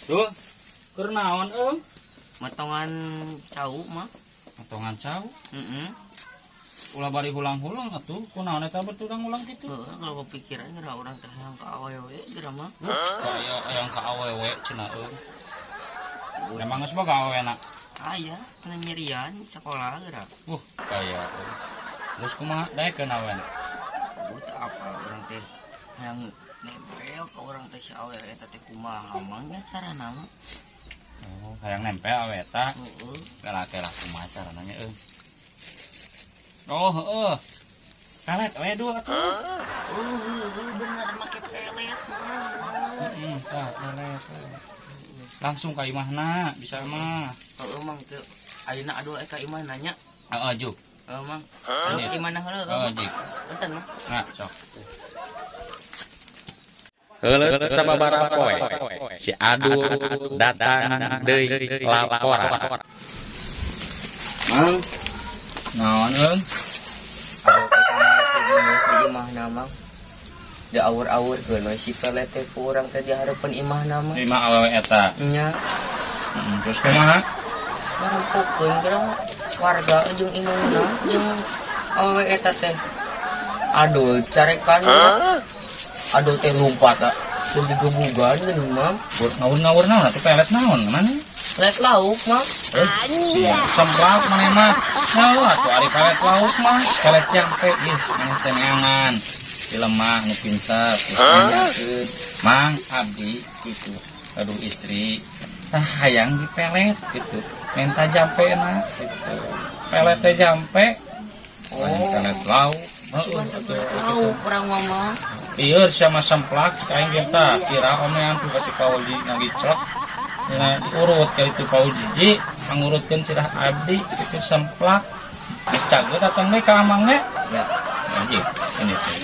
Duh, keur naon, Eung? Motongan cau mah. Motongan cau. Heeh. Ulah bari hulang-hulang atuh. Kunaon eta bertulang-ulang kitu? Heeh, kalau kepikiran geura urang teh hayang ka awewe geura mah. Kaya hayang ka awewe cenah, Eung. Emang geus boga awewena? Aya, kana nyerian sekolah geura. Kaya. Terus kumaha daekeun awewena? Teu apa urang teh hayang nempel ke urang teh si awewe eta teh, kumaha mang nya carana mah? Oh, hayang nempel awewe eta. Heeh. Kela-kela, kumaha carana nya, Eung? Oh, heeh. Pelet we dua atuh. Oh, heueuh, bener make pelet mah, bener. Heeh, tah pelet. Langsung ka imahna bisa mah. Heeh, mang, teu ayeuna aduh ka imah nanya. Heeh, juk. Heeh, mang. Aduh, ka imahna heula. Heeh, jik. Punten, mang. Nah, sok. Heuleut sababaraha poe, si Adul datang deui laporan. Mang, Naon, Eung? Aduh teh kamari teh geus di imahna, mang. Di awur-awurkeun we si pelet teh ku urang teh di hareupeun imahna mah. Imah awewe eta. Nya. Heeh, terus kumaha? Ngarempokeun geura warga jeung imahna jeung awewe eta teh. Aduh, carekan. Aduh teh lompat ah. Teu digebugan geuning, mang. Ngawur-ngawur naon atuh, pelet naon mana? Pelet lauk, mang. Eh, semplak maneh mah. Naon atuh ari pelet lauk mah? Pelet jampe ih maneh teh neangan. Di lemah nu pinter terus nanyakeun, "Mang, abdi gitu aduh istri tah hayang dipelet gitu, minta jampena gitu." Pelet teh jampe. Oh, pelet lauk. Heeh, atuh Pelet gitu. Lauk urang mah, mang. Iya, sama semplak aing ge tah kira omean tuh kasih Pauji ngagiclek. Nah, diurut kali itu Pauji ji ngurutkeun sirah abdi itu semplak. Geus cager, datang we ka amang ge. Ya. Anjing, ini tuh.